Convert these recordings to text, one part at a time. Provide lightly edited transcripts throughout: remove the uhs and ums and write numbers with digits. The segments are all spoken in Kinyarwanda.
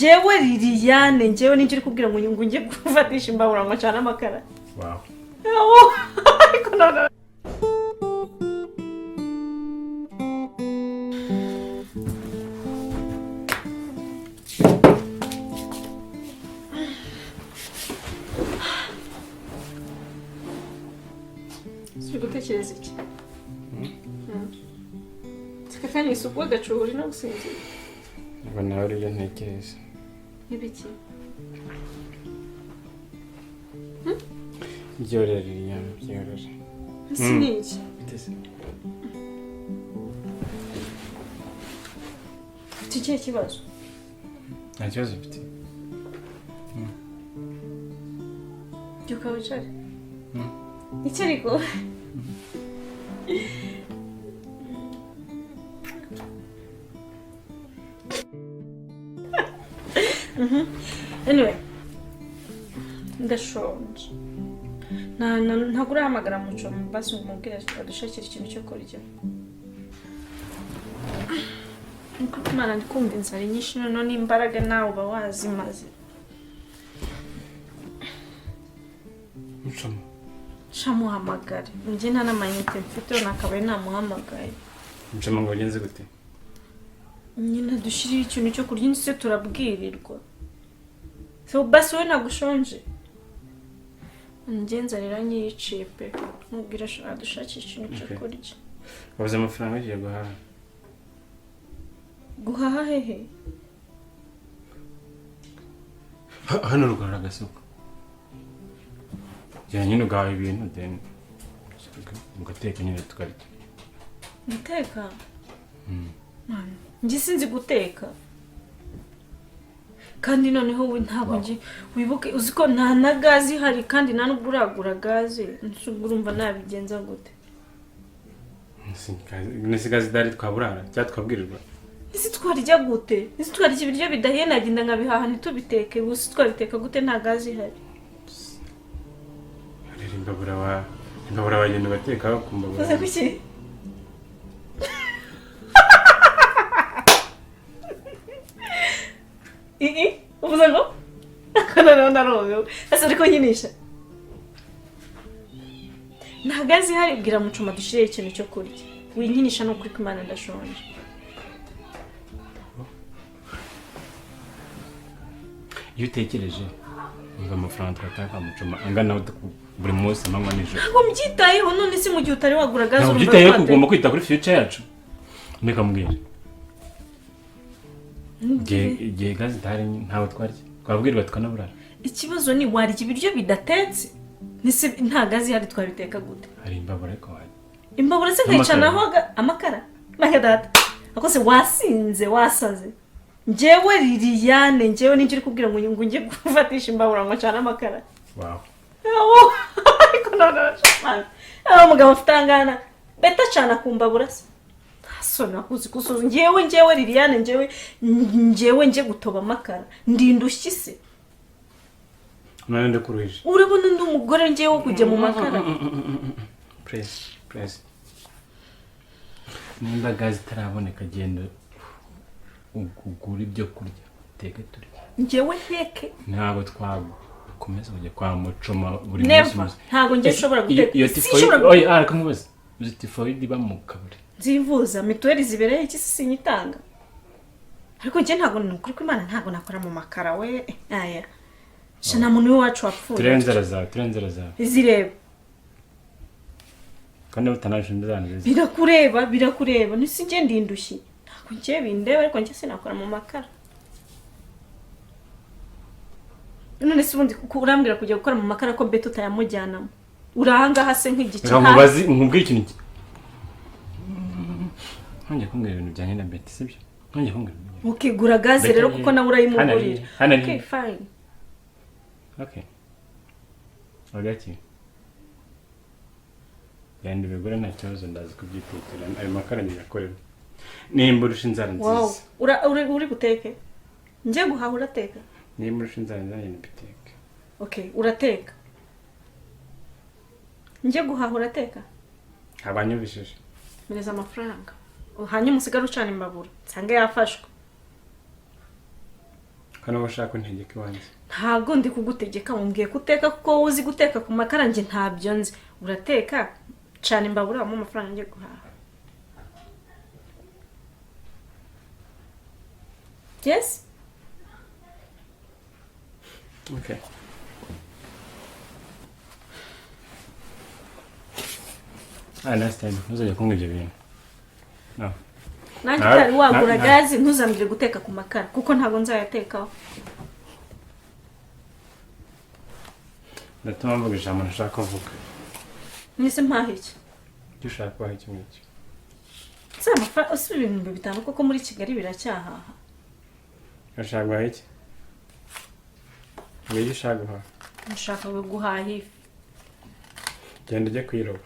Njyewe Liliane, njyewe nijye uri kubwira ngo njye gufatisha imbabura ngo ncane amakara. Wow. Ariko none uri gutekereza iki? Aka kanya isuku agacuhuri no gusinzira. Ubwo nawe aribyo ntekereza. N'ibiki? Byorere Liliane, byorere. Ese ni iki? Biteze. Ufite ikihe kibazo? Nta kibazo mfite. Byuka wicare. Iki ariko? Anyway, ndashonje. Ntabwo urahamagara Muco basi ngo umubwire adushakire ikintu cyo kurya. Nkuko Imana, ndi kumva inzara nyinshi, noneho n'imbaraga nawe uba wazimaze. Mucoma. Shamuhamagare, njye nta n'amayinite mfite, nakabaye namuhamagaye. Mucoma ngo ugenze gute? Nyine dushyiriho ikintu cyo kurya, ndetse turabwirirwa. So basi wowe ntabwo ushonje? Njye nzara iranyiyiciye pe. Mubwira adushakire ikintu cyo Okay. kurya. Wabuze amafaranga ugiye guhaha? Guhaha hehe? Hano ruguru hari agasoko. Jya nyine ugahaha ibintu, then ugateka nyine tukarya. Guteka? Mwana, njye sinzi guteka, kandi noneho we ntabwo njye wibuke, uzi ko nta na gaze ihari, kandi nta nubwo uragura gaze. Ese ubwo urumva nabigenza gute? Nese gaze idahari twaburara cyangwa twabwirirwa? Ese twarya gute? Ese twarya ibiryo bidahiye? Nagenda nkabihaha ntitubiteke? Ubu se twabiteka gute nta gaze ihari? Rero imbabura wagenda ugateka ku mbabura. Uze kuki? Ii, uvuze ngo ako noneho narumiwe. Ese ariko nkinisha nta gaze ihari? Bwira Mucoma dushyireho ikintu cyo kurya. Winkinisha, ni ukuri kw'Imana ndashonje. Iyo utekereje umva amafaranga twatanga kwa Mucoma angana buri munsi, amanywa nijoro. Ntabwo mbyitayeho. None se mu gihe utari wagura gaze, Ntabwo urumva ubyitayeho, twateka? ugomba kwita kuri future yacu. Reka mbwira, igihe gaze idahari ntabwo twarya, twabwirwa tukanaburara. Ikibazo ni warya ibiryo bidatetse? Nese nta gaze ihari twabiteka gute? Hari imbabura ariko wajya. Imbabura se nkayicanaho amakara? Maka data akoze, wasinze, wasaze. Njyewe Liliane, njyewe nijye uri kubwira ngo njye gufatisha imbabura ngo ncane amakara. Wow. Ariko none aho umugabo afite angana beta acana ku mbabura se? Nta soni, akuzi kusuza. Njyewe Liliane, njyewe njye gutoba amakara? Ndindushyi se? None ndakuruhije. Urabona ndi umugore njyewe wo kujya mu makara? Please, please, nimba gaze itaraboneka, genda ugure ibyo kurya uteke turye. Njyewe nteke? Ntabwo twakomeza kujya kwa Mucoma buri munsi. Never. Munsi. Ntabwo njye nshobora guteka. Iyo tifoyide Sinshobora. Oya, reka nkubaze, uzi tifoyide iba mu kabari? Nzivuza mituweli zibereye iki se? Sinyitanga. Ariko njye ntabwo, ni ukuri kw'Imana, ntabwo nakora mu makara we. Aya sha, nta muntu w'iwacu wapfuye. Turebe inzara zawe, turebe inzara zawe. Izireba. Kandi utanaje inzara nziza. Birakureba, birakureba. Ntisi njye ndindushyi, ntabwo njye bindeba, ariko njye sinakora mu makara. None se ubundi kuko urambwira kujya gukora mu makara ko beto utayamujyanamo, uri ahangaha se nk'igiki? Reka nkubaze, nkubwire ikintu ntongeye kumbwira ibintu bijyanye na Beti, sibyo? Ntongeye kumbwira ibintu. Ukigura gaze Beti rero ari kuko he? nawe urayimugurira. Hano ari he? Hano ari Okay, he? fine. Okay, hagati genda ubigure, nta kibazo, ndazi kubyitekera. Ayo makara nyayakorera nimba urusha inzara Wow. nziza. Uri buteke, njye guhaha, urateka? Nimba urusha inzara nziza, ngenda mbiteke. Okay, urateka, njye guhaha, urateka? Abanyumvishije. Mereza amafaranga, hanyuma usigare ucana imbabura nsange yafashwe. Hano bashaka kuntegeka iwanjye? Ntabwo ndi kugutegeka. Mubwiye ko uteka kuko wowe uzi guteka ku makara, njye ntabyo nzi. Urateka, cana imbabura, wampa amafaranga njye guhaha. Yes. Okay. Ah, next time ntuzajya kunywa ibyo bintu, no. Nanjye utari wagura gazi, ntuzambwire guteka ku makara kuko ntabwo nzayatekaho. Ndatuma mvuga ijambo ntashaka kuvuga. Mwese mpaha iki? Icyo ushaka kubaha, icyo ngicyo. Si amafaranga, si 5000 koko muri Kigali biracyahaha? Urashaka guhaha iki? Ngo icyo ushaka guhaha. Nshaka guhaha ifi. Genda ujye kuyiroba,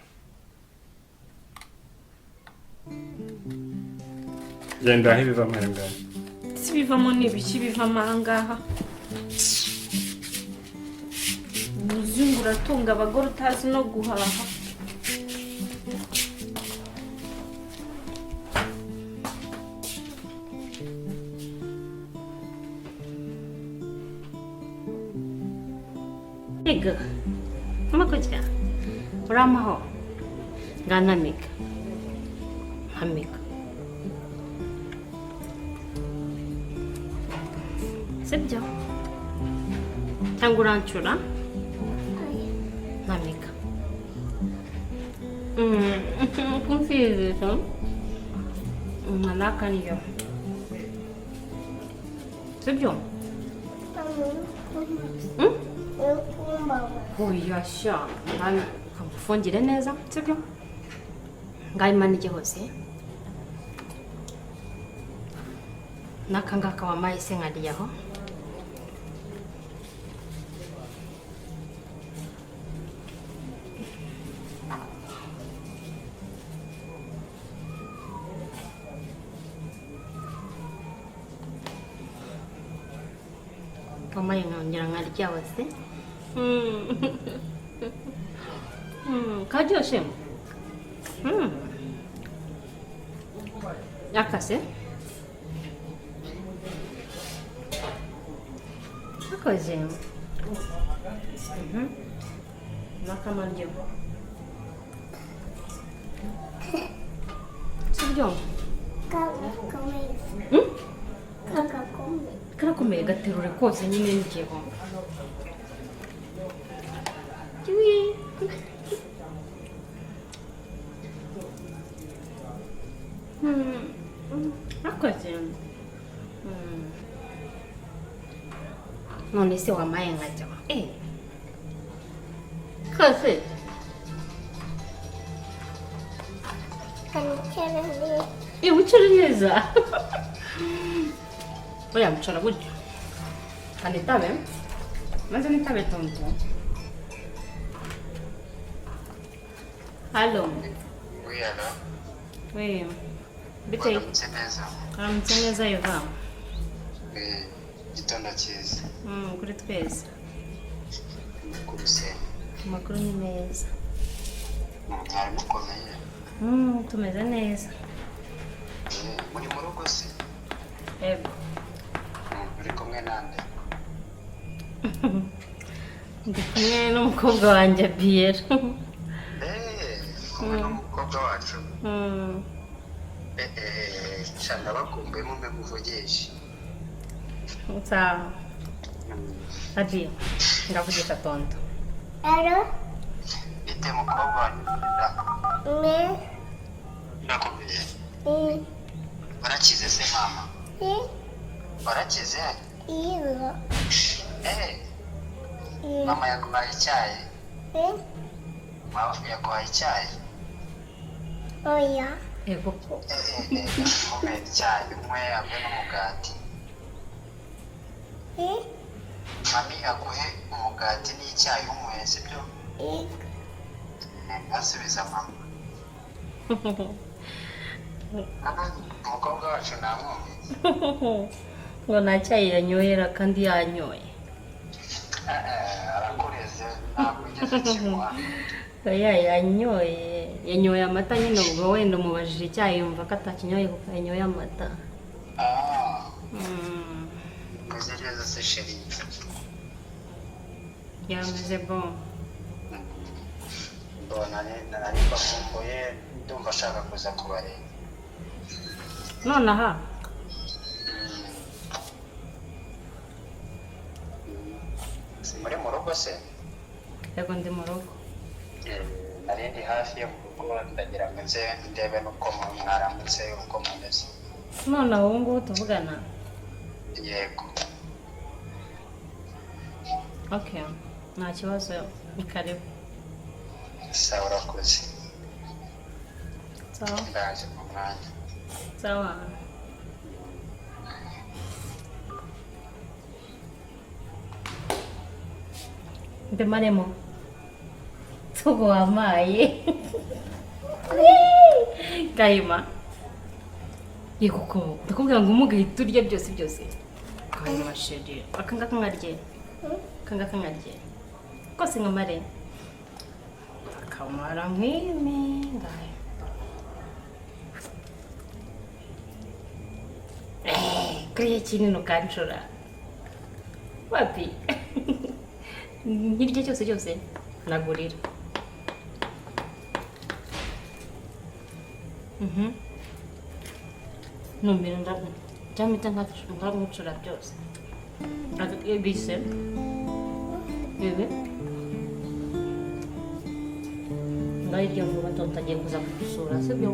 genda uhahe ibivamo ayo ngayo. Si bivamo ni ibiki bivamo aha ngaha? Umuzungu uratunga abagore utazi no guhaha. Ego, amakutya uramaho nganamika nkamika, sibyo? Cyangwa urancura nkamika kumfirizo nkanaka niyo, sibyo? Oya sha, kamufungire neza, sibyo? Ngaho imanike hose n'aka ngaka wampaye se nkariyaho. Wampaye nkongera nkaryaho se. Karyoshye. Akase akoze n'akamaryo, sibyo? Karakomeye, gaterure kose nyine ngiyeho. Kiwi. Akoze. None se wampaye nkajya eh kose? Wicare neza. Oya, mucara gutya kanitabe, maze nitabe tonto. Allo? Oui, alors? Oui, bite? Waramutse neza. Aramutse neza, Yova. Igitondo cyiza. Kuri twese. Amakuru se? Amakuru ni meza. Mwari mukomeye? Tumeze neza. Muri mu rugo se? Yego. Uri kumwe nande? Ndi kumwe n'umukobwa wanjye Biyera. Uri kumwe n'umukobwa wacu? Sha, ndabakumbuye, mumpe muvugishe. Sawa. Abi, ndavugisha tonto. Allô? Bite mukobwa wanjye? Mais, Urakomeye? oui, Warakize se mama? oui, Warakize? Yego, oui, Mama yaguhaye icyayi? Oui, Mama yaguhaye icyayi? Oya, Yego ko. Mumpe icyayi unywe hamwe n'umugati. Oui, Mami aguhe umugati n'icyayi unywe, sibyo? Oui, Asubiza mama. Umukobwa wacu namwumviye. Ngo nta cyayi yanyoyera kandi yanyoye. Arakureze, ntabwo ugeze kimuha. Oya, yanyoye, yanyoye amata nyine. Ubwo wenda umubajije icyayi yumva ko atakinyoye kuko yanyoye amata. Ah, Umeze neza se chérie? Yameze bon. Mbona ariko nkumbuye, ndumva ashaka kuza kubareba. Nonaha? Si muri mu rugo se? Yego, ndi mu rugo. Nari ndi hafi yo mu rugo, ndagira ngo nze ndebe n'uko mwaramutse, uko mumeze. Nonaha ubu ngubu tuvugana? Yego. Okay, nta kibazo, ni karibu. Sawa, urakoze. Sawa. Ndaje mu mwanya. Sawa. Mbimaremo tugo wampaye gahima. Yego ko ndakubwira ngo umugahita urya byose byose. Gahima chérie, aka ngaka nkarye, aka ngaka nkarye kose, nkamare akamara nkwime ngayo. Kuriya kinini ukancura wapi? Nkirya cyose cyose nagurira. Numira ndamita nkamucura byose. Bise ibi ngayirya vuba, tonto agiye kuza kudusura, sibyo?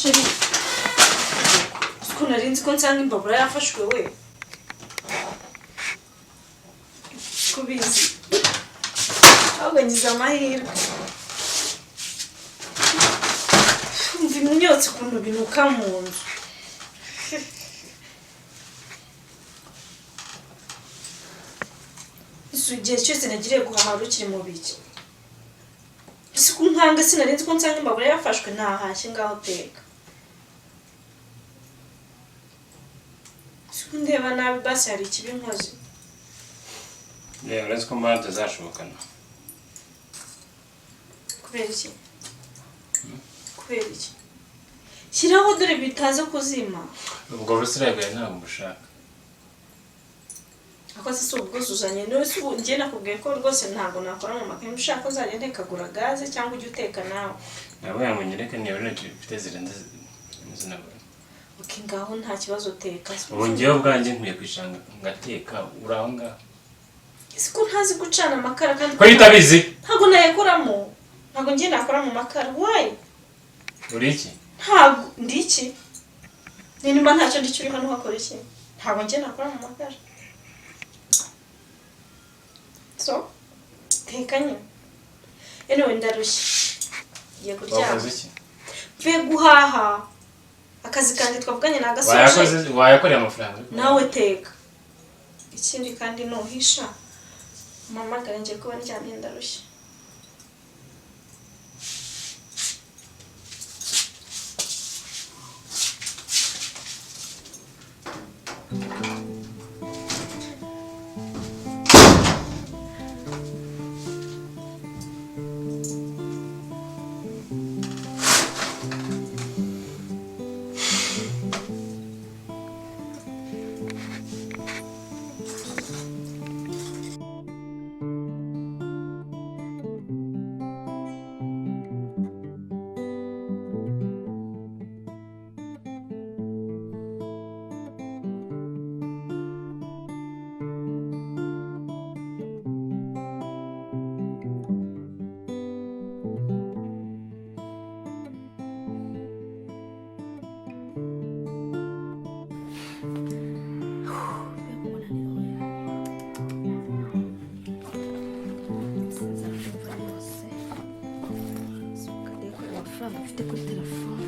Chérie, uko nari nzi ko nsanga imbabura yafashwe we, kubizi ahubwo ngize amahirwe. Umva imyotsi ukuntu binuka mu nzu. Isu igihe cyose nagiriye guhaha rukiri mu biki si ku nkanga, sinari nzi ko nsanga imbabura yafashwe. Ntahashye, ngaho teka. Si ndeba nabi, basi hari ikibi nkoze? Reba, uretse ko mbona tutazashobokana. Kubera iki? Kubera iki? Shyiraho dore bitaza kuzima. Ubwo busirayi bwawe ntabwo mbushaka. Ako se si ubwuzuzanye niwe? Si ubu njye nakubwiye ko rwose ntabwo nakora mu makayi. Ushaka uzajya ntekagura gaze cyangwa ujye uteka nawe. Ntabwo ngo nyereke niba intoki mfite zirenze izo nabonye. Ok, ngaho nta kibazo, teka. Ubu ngewe ubwanjye nkwiye kwicara ngateka, uri aho ngaho. Si ko ntazi gucana amakara kandi. Ko utabizi? Ntabwo nayakoramo, ntabwo njye nakora mu makara, why? Uri iki? Ntabwo ndi iki. Nimba ntacyo ndi cyo, uri hano uhakora iki? Ntabwo njye nakora mu makara, so teka nyine. Anyway, ndarushye, ngiye kuryama. Wakoze iki? Mvuye guhaha, akazi kanjye twavuganye nagasoje. Wayakoze, wayakoreye amafaranga. Nawe teka. Ikindi kandi nuhisha mpamagare, ngiye kuba ndyamye, ndarushye. Mfate kuri telefone.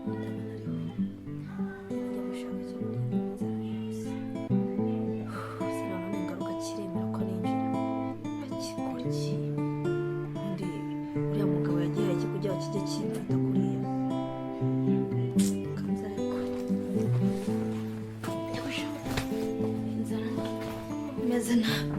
Ndabona ariho. Njya gushaka icyo kurya, inzara yose. Sinabona ingaruka kiremera ko ninjira. Akigoryi. Undi uriya mugabo yagihaye iki kugira ngo kijye kimfata kuriya? Kanze ariko. Njya gushaka. Inzara imeze nabi.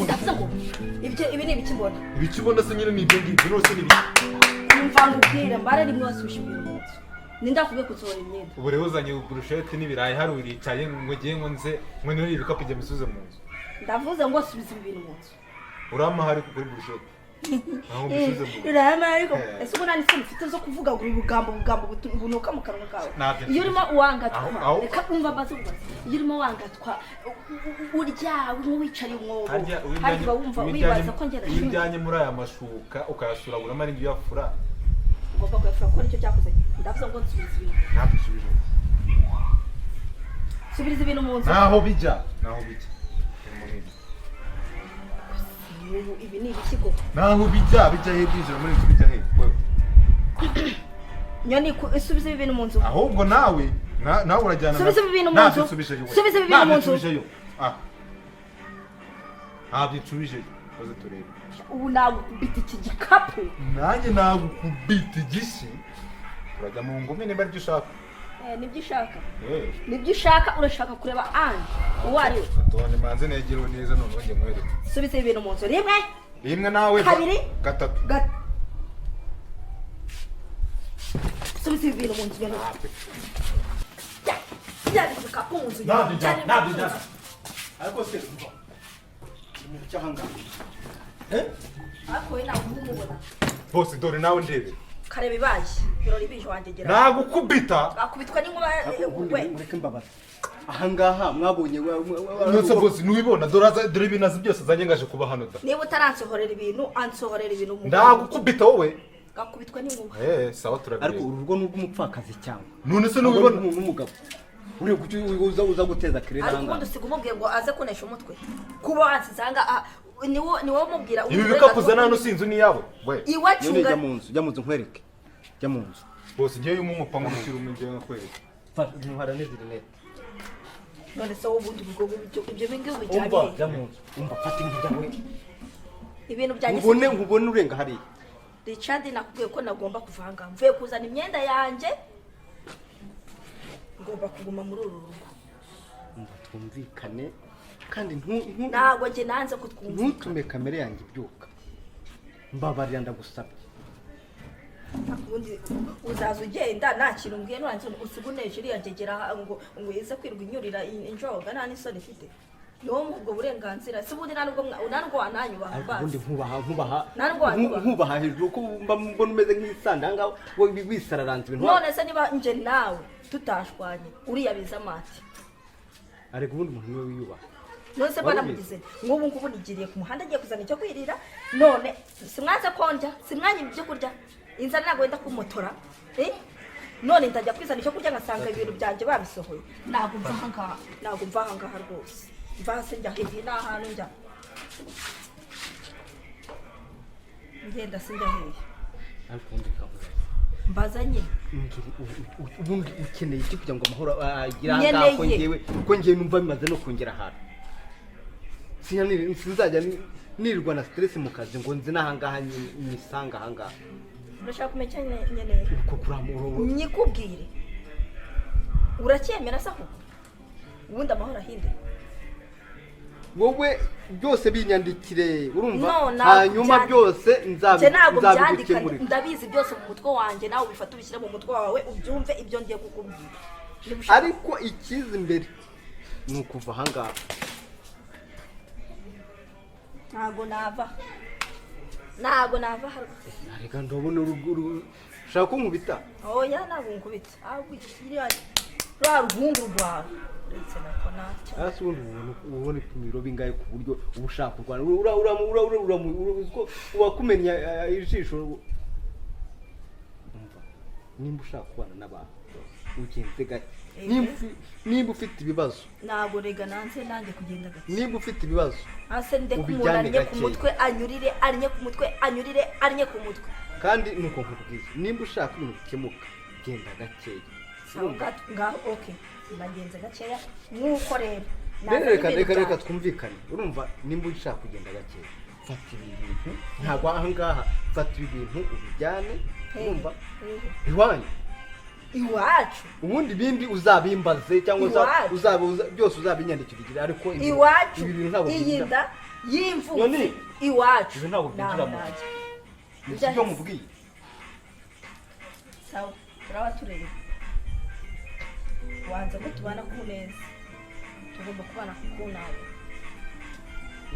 Ndavuze ngo ibyo ibi ni ibiki mbona? Ibiki ubona se nyine ni ibyo ngibyo nose ni ibiki? Umva nkubwire, mbare rimwe wasubije ibintu mu nzu. Ninde akubwiye gusohora imyenda? Ubu rero uzanye burusheti n'ibirayi hari uricaye ngo ngiye ngo nze ngo nterure ibikapu njye mbisubize mu nzu. Ndavuze ngo subiza ibi bintu mu nzu. Urampa hari kuri burusheti aho mbisubize mu nzu. Urama ariko Eh. ese ubu nta n'isoni ufite zo kuvuga ngo ubugambo bugambo bunuka mu kanwa kawe? Ntabyo Iyo urimo wangatwa, Aho- reka umva mbaze nkubaze. Iyo urimo wangatwa uryawe nk'uwicariye umwobo, Harya harya uba wumva wibaza ko ngera iyo uryanye muri aya mashuka ukayasuraguramo ari njye uyafura. Ugomba kuyafura kuko nicyo cyakoze. Ndavuze ngo nsubiza ibintu. Ntabwo usubije. Subiriza ibintu mu nzu. Naho bijya, naho bijya. Ni munini. Ubu ibi ni ibiki koko? Naho bijya, bijya he? Byinjira muri inzu bijya he wewe? Nyoni isubiza ibi bintu mu nzu. Ahubwo nawe nawe urajyana. Subiza ibi bintu mu Ntabyo nzu. nsubijeyo we. Subiza ibi bintu mu Ntabyo nzu. nsubijeyo. Ah. Ntabyo nsubijeyo, maze turebe. Ubu nagukubita iki gikapu. Nanjye nagukubita igishyi, urajya mu ngumi niba aribyo ushaka. Eh, nibyo ushaka? Eh, Nibyo ushaka? Urashaka kureba Ange uwo ari we? Tone manze negerewe neza noneho njye nkwereke. Subiza ibi bintu mu nzu, rimwe. Rimwe nawe. Kabiri. Gatatu. Subiza ibi bintu mu nzu, nyoni. Ntabyo. Jyana ibikapu mu nzu. Ntabyo Jyana njyana, ntabyo ibikapu mu njyana. nzu. Ariko se umva ikintu cy'ahangaha, eh? Ariko we ntabwo uba umubona. Bose dore nawe ndebe. Kareba ibaye birori bije wanjye gera. Nagukubita. Akubitwa n'inkuba. Ariko ubundi We. mureke mbabaza, ahangaha mwabonye Nonse bose ntubibona? Dore dore ibintu azi byose azanye ngaje kuba hano da. Niba utaransohorera ibintu, ansohorera ibintu mu Ndagukubita wowe. Gakubitwa n'inkuba. Eh, sawa, Ariko turabireba. uru rugo ni urw'umupfakazi cyangwa? None se ntubibona? N'umugabo uri kuki uza guteza kirere Ariko ahangaha? ubundi usiga umubwiye ngo aze kunesha umutwe kuba wansize ahangaha, ni wowe umubwira. Ibi bikapu uzana hano si inzu ni iyawe we? Nyine Iwacunga. jya mu nzu, jya mu nzu nkwereke, jya mu nzu. Bose ngewe umupanga ushyira umwe ngewe nkakwereka. Fata ntwara n'izi rinete. None se wowe ubundi ubwo ibyo bingibi Umva, bijyanye jya mu nzu, umva, fata ibintu byawe. Ibintu byanjye? Nkubone, nkubone urenga hariya. Richard, nakubwiye ko nagomba kuva ahangaha, mvuye kuzana imyenda yanjye, ngomba kuguma muri uru rugo. Umva twumvikane kandi Ntabwo njye nanze ko twumvikana. ntutume kamere yanjye ibyuka, mbabarira, ndagusabye. Ubundi uzaza ugenda nta kintu mbwiye, nurangiza usiga uneje iriya ngegera ngo ize kwirwa inyurira injoga, nta n'isoni ifite. Ni wowe ubwo burenganzira si ubundi nta nubwo wananyubaha. Ariko ubundi Basi. nkubaha, nkubaha. Nta nubwo wanyubaha. Nkubaha hejuru ko mba mbona umeze nk'isanda ahangaha wowe wisararanze ibintu. None se niba njye nawe tutashwanye, uriya biza amati? Ariko ubundi umuntu niwe wiyubaha. None se Wari mbona mugize nk'ubu ngubu nigiriye ku muhanda agiye kuzana icyo kwirira, none simwanze konja, simwanye ibyo kurya, inzara ntabwo wenda kumutora, eh? None ndajya kwizana icyo kurya ngasanga ibintu byanjye babisohoye. Ntabwo mva ahangaha, ntabwo mva ahangaha rwose. Mva hasi njya hehe? Ni ahantu njya ngenda sinjya hehe? Ariko ubundi kavuze Mbaza nyine. Mbwira, ubundi ukeneye iki kugira ngo amahoro agire aha ngaha, ko Nkeneye. ngewe, ko ngewe numva bimaze no kongera ahantu. Sinzajya nirirwa na stress mu kazi ngo nzi n'aha ngaha nisanga aha ngaha. Urashaka kumenya icyo nkeneye? Uko kuramura. Nyikubwire, uracyemera se ahubwo? Ubundi amahoro ahinde. Wowe byose binyandikire, urumva? No, ntabwo Hanyuma byose Njye ntabwo byandika. nzabigukemurira. Ndabizi byose mu mutwe wanjye, nawe ubifate ubishyire mu mutwe wawe, ubyumve ibyo ngiye kukubwira. Niba ushaka- Ariko ikiza imbere ni ukuva aha ngaha. Ntabwo nava, ntabwo nava hano. Reka, ndabona urugo ushaka ko nkubita. Oya, ntabwo nkubita, ahubwo iriya rwa ruhungu rwawe uretse nako ntacyo. Hasi ubundi ubona ibipimo bingahe ku buryo uba ushaka kurwana? Ura ura ura ura ura ura ko wakumenya ijisho. Umva, nimba ushaka kubana n'abantu ugenze gake. Nimba ufite ibibazo, Ntabwo rega nanze nanjye kugenda gake. nimba ufite ibibazo, Hasi ndeke umuntu ubijyane annye ku gakeya. mutwe, anyurire, annye ku mutwe, anyurire, annye ku mutwe. Kandi nuko nkubwiye, nimba ushaka ibintu bikemuka, genda gakeya. Sawa, ngaho okay, ndagenze gakeya nk'uko rero Rero nazanye reka ibintu reka reka byanjye. Twumvikane. Urumva, nimba ushaka kugenda gakeya, fata ibi bintu, ntabwo aha ngaha, fata ibi bintu ubijyane. Urumva? Hehe? Iwanyu. Iwacu. Ubundi ibindi uzabimbaze cyangwa Iwacu. byose uzabinyandikira ugire, ariko Iwacu. ibi bintu ntabwo Iyi byinjira. nda y'imvutsi. None, Iwacu. ibi ntabwo byinjira mu Ntaho najya. Ni ibyo mubwiye. Sawa, turaba tureba. Wanze ko tubana ku neza, tugomba kubana ku nabi.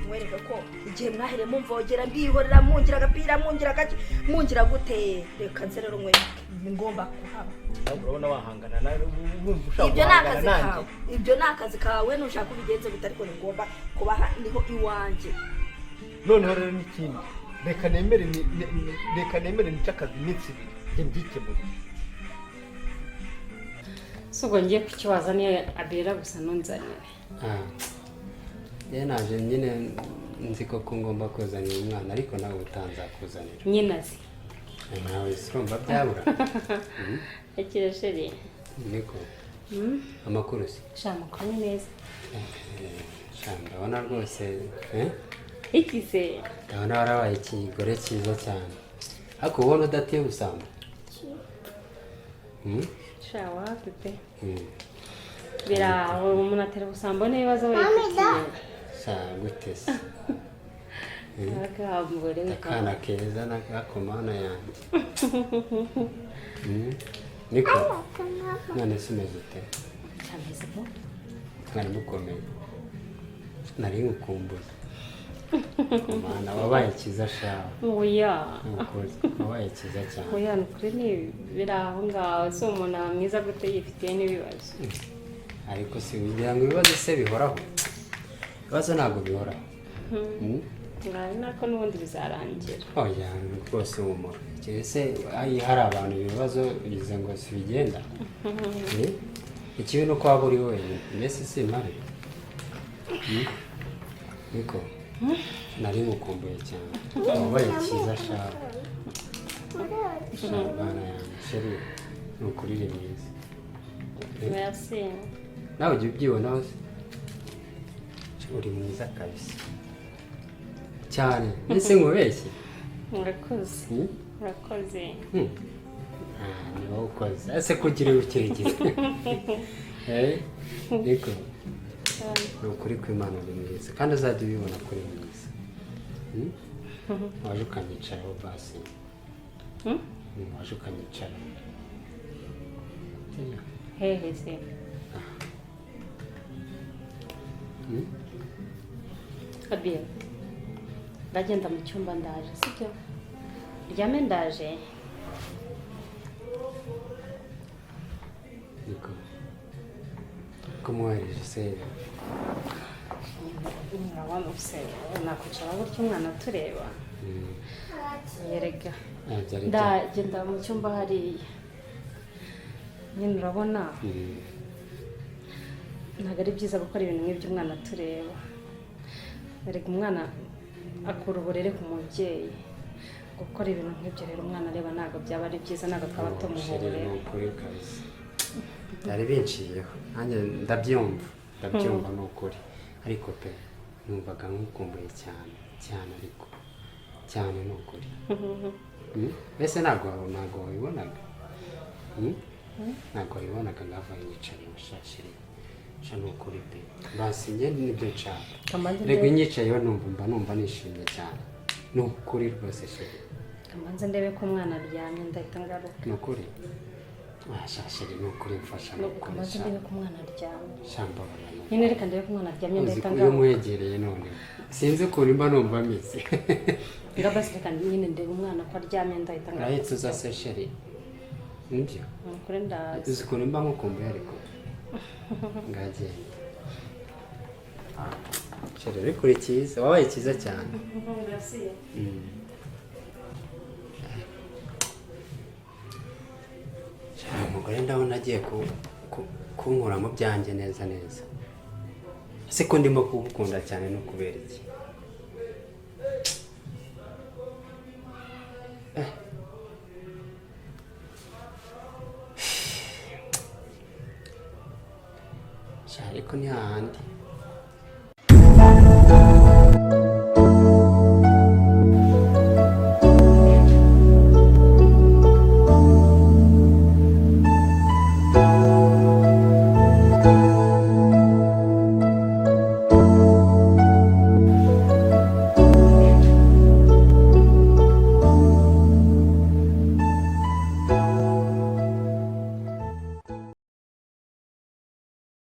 Mwereke ko igihe mwahereye mumvogera, mbihorera, mungira agapira, mungira gake, mungira gute. Reka nze rero mwereke, ni ngomba kuhaba. Ntabwo urabona wahangana nawe, urumva ushaka Ibyo ni guhangana akazi nanjye? kawe, ibyo ni akazi kawe, nushaka ubigenze gute, ariko ni ngomba kubaha, niho iwanjye. Noneho rero n'ikindi, reka nemere nice akazi iminsi 2, njye mbyikemurire. Si ubwo ngiye kukibaza niyo abera gusa ntunzanire. Ah, njye naje nyine nzi ko ngomba kuzanira umwana, ariko nawe utanzakuzanira. Nyine azi. Nawe si urumva byabura? Akira chéri. Niko, amakuru se? Sha, amakuru ni meza. Sha, ndabona rwose, eh? Iki se? Ndabona warabaye ikigore cyiza cyane, ariko ubona udateye ubusambo. Hmm? Sha, wapi pe. Hmm. Biraho umuntu atera ubusambo n'ibibazo aba yifitiye. Sha, gute se? Akambure. Akana keza n'agakomana yanjye. Niko, none se umeze ute? Cyameze bo. Mwari mukomeye, nari ngukumbuye. Mana, wabaye cyiza shawe. Oya. Ni ukuri wabaye cyiza cyane. Oya, ni ukuri, ni biri aho ngaho. Si umuntu aba mwiza gute yifitiye n'ibibazo? Ariko si ugira ngo ibibazo se bihoraho? Ibibazo ntabwo bihoraho. Hmm? Ari nako n'ubundi bizarangira. Oya rwose, humura. Keretse hari abantu ibibazo bize ngo si bigenda. Eh? Ikibi ni uko waba uri wenyine, mbese si impare. Hmm? Niko, nari ngukumbuye cyane, wabaye cyiza shawe. Sha, bana yanjye, chéri, ni ukuri uri mwiza. Eh? Merci. Nawe ujya ubyibonaho se? Uri mwiza kabisa cyane, mbese nkubeshye? Murakoze. Hmm? Murakoze. Hmm. Ah, ni wowe ukoze ese kugira ukirigita? Eh, niko, ni ukuri kw'Imana uri mwiza, kandi uzajya ubibona ko uri mwiza. Hmm? Waje ukanyicaraho basi. Hmm? Waje ukanyicara. Hehe se? Hmm? Abiyo, ndagenda mu cyumba, ndaje, sibyo? Ryame, ndaje. Niko, ko mwohereje se? Urabona se nakwicara gutya umwana atureba? Yerega. Ah, byari Ndagenda mu cyumba hariya nyine, urabona. Ntabwo ari byiza gukora ibintu nk'ibyo umwana atureba. Erega umwana akura uburere ku mubyeyi. Gukora ibintu nk'ibyo rero umwana areba ntabwo byaba ari byiza, ntabwo twaba Chérie, ni tumuhoborera. ukuri kabisa, byari binciyeho, nanjye ndabyumva, ndabyumva, ni ukuri. Ariko pe, numvaga nkukumbuye cyane cyane, ariko cyane, ni ukuri. Mbese ntabwo wabibonaga? Ntabwo wabibonaga? Ngava nyicare mushashire sha, ni ukuri pe, basi njye nibyo nshaka. Kamanzi. Rego inyicayeho numva, mba numva nishimye cyane, ni ukuri rwose, chérie. Kamanzi, ndebe ko umwana aryamye, ndahita ngaruka. Ni ukuri. Ah, sha chérie, ni ukuri, mfasha, ni ukuri. Kamanzi, sha ndebe ko umwana aryamye. Sha, mbabarira, ni ukuri. Nyine reka ndebe ko umwana aryamye, Uzi ndahita ko iyo ngaruka. mwegereye none sinzi ukuntu mba numva ameze. Nga basi reka nyine ndebe umwana ko aryamye, ndahita ngaruka. Urahita uza se, chérie? Nibyo? Ni ukuri, ndaza. Uzi ukuntu mba nkukumbuye, ariko ngagenda. Chérie, uri kuri cyiza, wabaye cyiza cyane. Merci. Sha, umugore ndabona agiye kunkura mu byanjye neza neza. Ese ko ndimo kugukunda cyane no kubera iki? Eh. Sha, ariko ni hahandi.